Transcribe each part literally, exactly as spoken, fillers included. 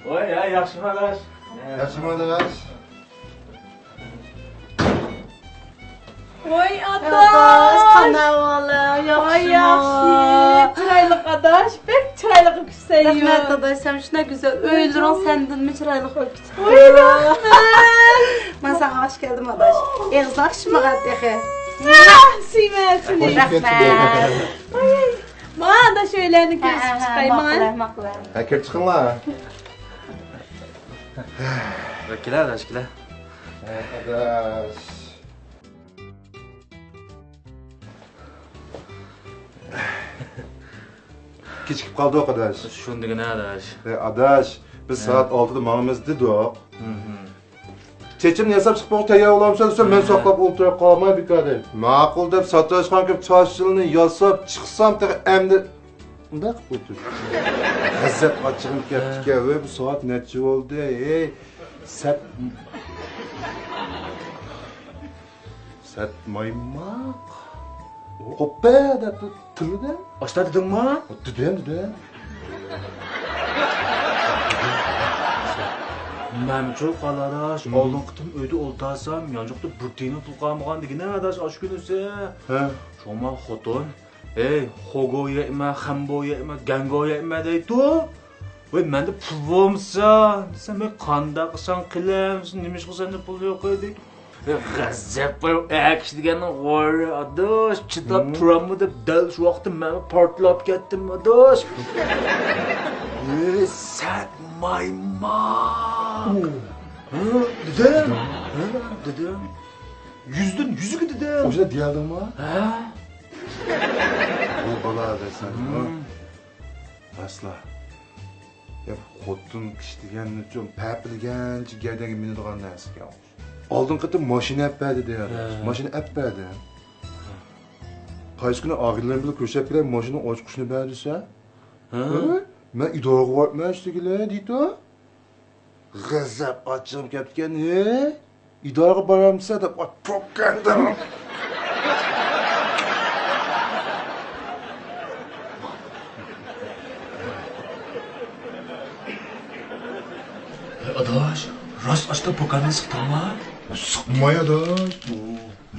ۋاي، ھە، ياخشىمۇ ئاداش؟ ياخشىمۇ ئاداش؟ ۋاي ئاداش! ئاداش، قانداق ئەھۋالىڭ؟ ۋاي، ياخشىمۇ؟ ياخشى. چىرايلىق ئاداش، بەك چىرايلىق بولۇپسەن. رەھمەت ئاداش، سەن شۇنداق گۈزەل. ئۆيلىرىڭ سەندىنمۇ چىرايلىق بولۇپ كېتىپتۇ. ۋاي، رەھمەت. مەن ساڭا ئاش كەلدىم ئاداش. ئېغىزنى ئاچمىغان تېخى. ئاھ، سۆيىمەن سېنى. رەھمەت. ۋاي، ماڭا ئاداش ئۆيلەرنى كۆرسىتىپ چىقاي ماڭا. ماقۇل، ماقۇل. ھە، كىرىپ چىقىڭلار. كېلە ئاداش، كېلە. ئاداش. كېچىكىپ قالدۇق ئاداش. شۇندىغىنە ئاداش. ئەي ئاداش، بىز سائەت ئالتىدا ماڭىمىز دېدۇق. چېچىمنى ياساپ چىقىپ بولۇپ تەييار بولامسەن دېسەم، مەن ساقلاپ ئولتۇرۇپ قالماي بىكاردىن. ماقۇل دەپ ساتىراشخانىغا كىرىپ چاچ جىلىنى ياساپ چىقسام تېخى ئەمدى مۇنداق قىلىپ ئولتۇر. غەزەپ ئاچچىقىم كەپتىكەن. ۋەي، بۇ سائەت نەچچە بولدى؟ ھەي، سەت سەت مايماق. قوپە دەپ تىلىدە. ئاشتا دېدىڭمۇ؟ دېدىم، دېدىم. مەنچۇ قالاراش، ئالدىنقى قېتىم ئۆيدە ئولتۇرسام، يانچۇقتا بىر تىيىنمۇ پۇل قالمىغان دېگىنە ئاداش ئاشۇ كۈنىسى. ھە. شۇڭا خوتۇن، ھەي، خوگو يەيمەن، خەمبو يەيمەن، گەنگو يەيمەن دەيتتۇ. ۋەي، مەندە پۇل بولمىسا دېسەم، ۋەي، قانداق قىلساڭ قىلەمسەن، نېمىشقا سەندە پۇل يوق ئىدى؟ ۋەي، غەزەپ بار، ئەر كىشى دېگەننىڭ غورى ئاداش، چىداپ تۇراممۇ دەپ دەل شۇ ۋاقىتتا مەن پارتلاپ كەتتىم ئاداش. ۋەي، سەت مايماق. ھە، دېدىم. ھە، دېدىم. يۈزدىن يۈزگە دېدىم. ئۇشۇنداق دېيەلدىڭمۇ؟ ھە. بۇ بالا دەيسەن. راستلا. يا، خوتۇن كىشى دېگەننىچۇ پەپىلىگەنچە گەدەنگە مىنىدىغان نەرسىكەن. ئالدىنقى قېتىم ماشىنا ئەپ بەردى دەيدۇ. ھە. ماشىنا ئەپ بەردى. قايسى كۈنى ئاغىنىلىرىم بىلەن كۆرۈشۈپ كېلەي، ماشىنا ئاچقۇچىنى بەر دېسە، ھە؟ ھە؟ مەن ئىدارىغا بارىمەن ئىشلىگىلى دەيدۇ. غەزەپ ئاچچىقىم كەپتىكەن، ھە؟ ئىدارىگە بارامسەن دەپ، ئاي، پوكەندىم. ئاداش، راست ئاشتا پوكەندىن سىقتىڭما؟ سىقماي ئاداش.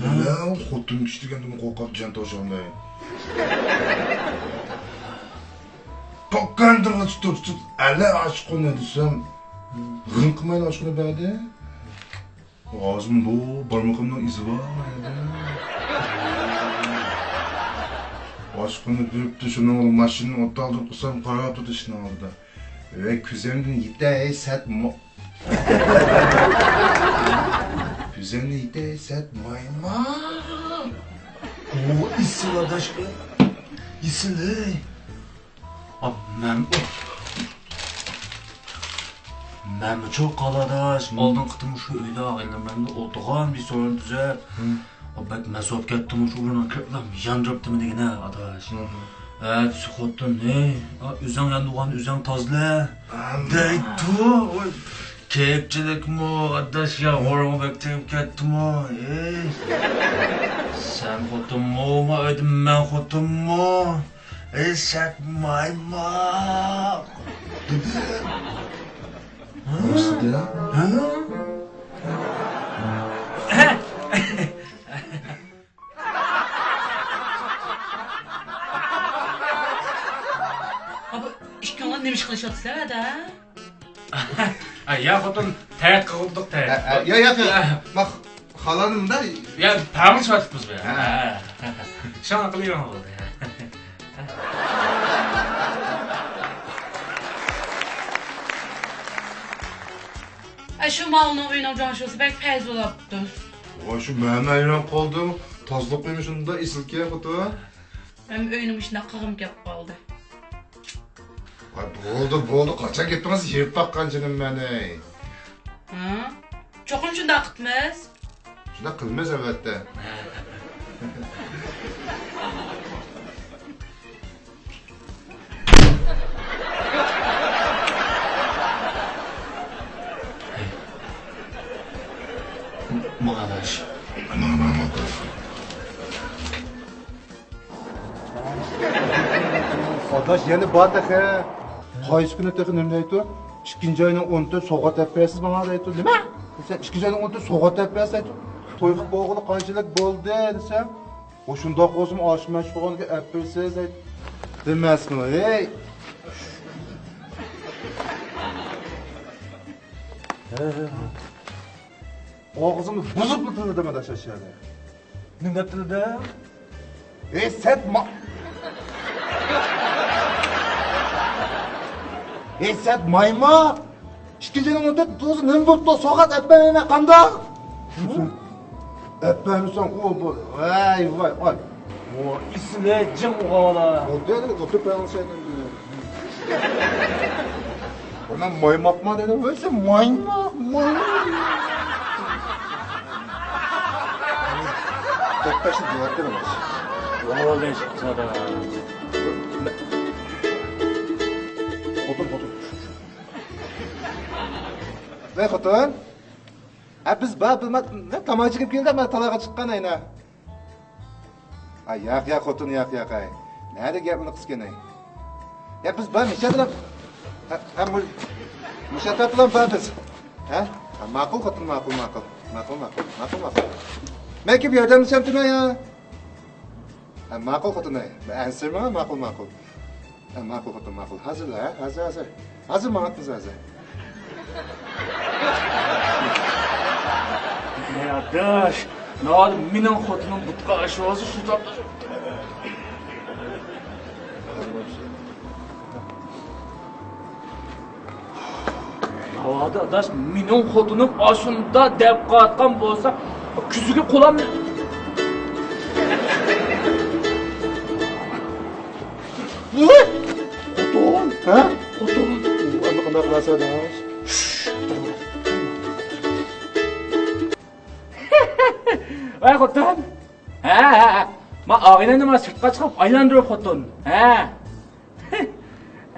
مەن خوتۇن كىشى دېگەندىن قورقاپ جان توشۇغاندەك. پوكەندىغا تۇتۇپ تۇتۇپ، ئەلە ئاشقۇنى دېسەم، غىڭ قىلمايلا ئاشقۇنى بەردى. ھازىرمۇ بۇ بارمىقىمنىڭ ئىزى بار. ئاشقۇنى بېرىپتۇ، شۇنىڭ بىلەن ماشىنىنى ئوتتۇرىغا قويسام، قاراپ تۇرىدۇ ئىشىكنىڭ ئالدىدا. ۋەي، كۆزۈمدىن يېتەي سەت مو-، كۆزۈمدىن يېتەي سەت مايما. ئۇ ئېسىل ئاداش، ئېسىل، ھەي. ئا، مەن، مەنمۇ چوققا ئاداش، ئالدىنقى قېتىم شۇ ئۆيدە ئاغىنىلىرىم بىلەن ئولتۇرغان بىر سورۇن تۈزەپ، ئا، بەك مەست بولۇپ كەتتىم، شۇ ئورۇنغا كىرىپلا ياندۇرۇپتىمۇ دېگىنە ئاداش. ئەتىسى خوتۇن، ھەي، ئا، ئۆزۈڭ ياندۇرغان ئۆزۈڭ تازىلە دەيتتۇ. ۋاي، كېيىكچىلىكمۇ ئاداش، يا غورىمۇ بەك تېگىپ كەتتىمۇ. ھەي، سەن خوتۇنمۇ ما ئۆيدە، مەن خوتۇنمۇ؟ ئەي، سەت مايماق! دېدى. ھە؟ ھە؟ ئابا، ئىككىڭلار نېمە ئىش قىلىشىۋاتىسىلەر ئەدە؟ ئە، يا خوتۇن، تەرەت قىلغۇدۇق، تەرەت. ئە، ئە، يا، يا، يا. ماق-، خالانىمدا. يا، پاراڭلىشىۋاتىپمىز بۇ. ھە. ھە. شۇڭا قىلىۋېرىڭ بولدى. ئە، شۇ مالنىڭ ئۆيىنىڭ جۇاڭشۇسى بەك پەيز بولاپتۇ. ۋاي، شۇ مەن ھەيران قالدىم. تازىلىق ئۆيمۇ شۇنداق ئېسىلكەن، خوتۇن. مەن ئۆينى مۇشۇنداق قىلغۇم كەپ قالدى. ۋاي، بولدى، بولدى، قاچان گېپىڭىزنى يېرىپ باققان جېنىم مەن، ئەي. ھە؟ چوقۇم شۇنداق قىپمىز. شۇنداق قىلىمىز، ئەلۋەتتە. ماڭا ئاداش. ئاداش، يەنە بار تېخى. قايسى كۈنى تېخى نېمە دەيتۇ؟ ئىككىنچى ئاينىڭ ئون تۆتى سوۋغات ئەپ بېرىسىز ماڭا دەيتۇ. نېمە؟ دېسەم، ئىككىنچى ئاينىڭ ئون تۆتى سوۋغات ئەپ بېرىسىز دەيتۇ. توي قىلىپ بولغىلى قانچىلىك بولدى دېسەم، ئۇ شۇنداق بولسىمۇ ئاشۇ مەن چىقىپ بولغاندا ئەپ بېرىسىز دەيتۇ. دېمەسمۇ، ھەي. ئاغزىمنى بۇزۇپلا تىللىدىم ئاداش ئاشۇ يەردە. نېمە دەپ تىللىدىڭ؟ ئەي سەت ما-، ئەي سەت مايما! ئىككىنچى يىلىڭ ئۆتۈپ، دوزا نېمە بوپتۇ؟ سوغات ئەپ بەرمەيمەن، قانداق؟ ئەپ بەرمىسەڭ، ئۇ بۇ. ۋاي، ۋاي، ئاي. ۋاي، ئېسىلى جىڭ ئوغۇل بالا. ئوتۇر، ئوتۇر، بەرمىسەيدىم. مەن مايماقما دېدىم، ئۆزى مايماق، مايماق. دەپتەرنى دېۋەتتىم. ۋاي، ئىشقىلىپ. خوتۇن، خوتۇن. ۋەي خوتۇن. ئە، بىز بار، بىر ما-، مەن تاماكا چېكىپ كېلىمەن، مەن تالاغا چىققان ئەينە. ئا، ياق، ياق، خوتۇن، ياق، ياق، ئەي. نەدە گەپنى قىسكىنى؟ يا، بىز بار، مىشە بىلەن. ھە، ھە، مۇ-، مۇشەتەپ بىلەن بار بىز. ھە؟ ھە، ماقۇل، خوتۇن، ماقۇل، ماقۇل. ماقۇل، ماقۇل. ماقۇل، ماقۇل. مەن كېلىپ ياردەملىشەمتىمەن يا. ھە، ماقۇل خوتۇن، ھە. ئەنسىرىمەڭ، ماقۇل، ماقۇل. ھە، ماقۇل خوتۇن، ماقۇل. ھازىرلا، ھە؟ ھازىر، ھازىر. ھازىر ماڭاتمىز، ھازىر. ھەي، ئاداش، ناۋادا مېنىڭ خوتۇنۇم بۇتقا ئاشۇۋالسا، شۇ تاپتا. ناۋادا ئاداش، مېنىڭ خوتۇنۇم ئاشۇنداق دەپ قايتقان بولسا، كۆزىگە قولام. ۋۇي! خوتۇن! ھە؟ خوتۇن! ئەمدى قانداق قىلارسەن ئاداش؟ ۋاي خوتۇن! ھە، ھە، ھە. ما ئاغىنەمنى ما سىرتقا چىقىپ ئايلاندۇر خوتۇن. ھە.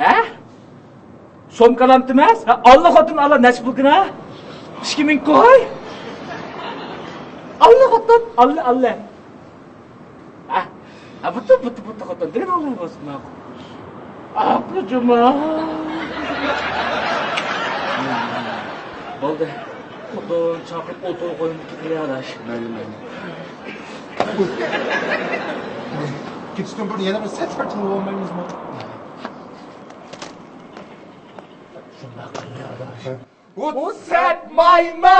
ھە؟ سومكا ئالامتىمەس؟ ھە، ئاللا خوتۇن، ئاللا، نەچچە پۇلكىنا؟ ئىككى مىڭ كوي. ئاللا خوتۇن، ئاللا، ئاللا. ھە، ھە، بۇتتى، بۇتتى، بۇتتى خوتۇن. دېگەن ئاللا بولسۇن، ماقۇل. ئاپا جۇما. بولدى. خوتۇن چاقىرىپ ئولتۇرۇپ قويۇڭ، كېتىلى ئاداش. مەيلى، مەيلى. كېتىشتىن بۇرۇن يەنە بىر سەت تارتىپ بولمايمىزمۇ؟ شۇنداق قىلىڭ ئاداش. ھە. ئۇ سەت مايما!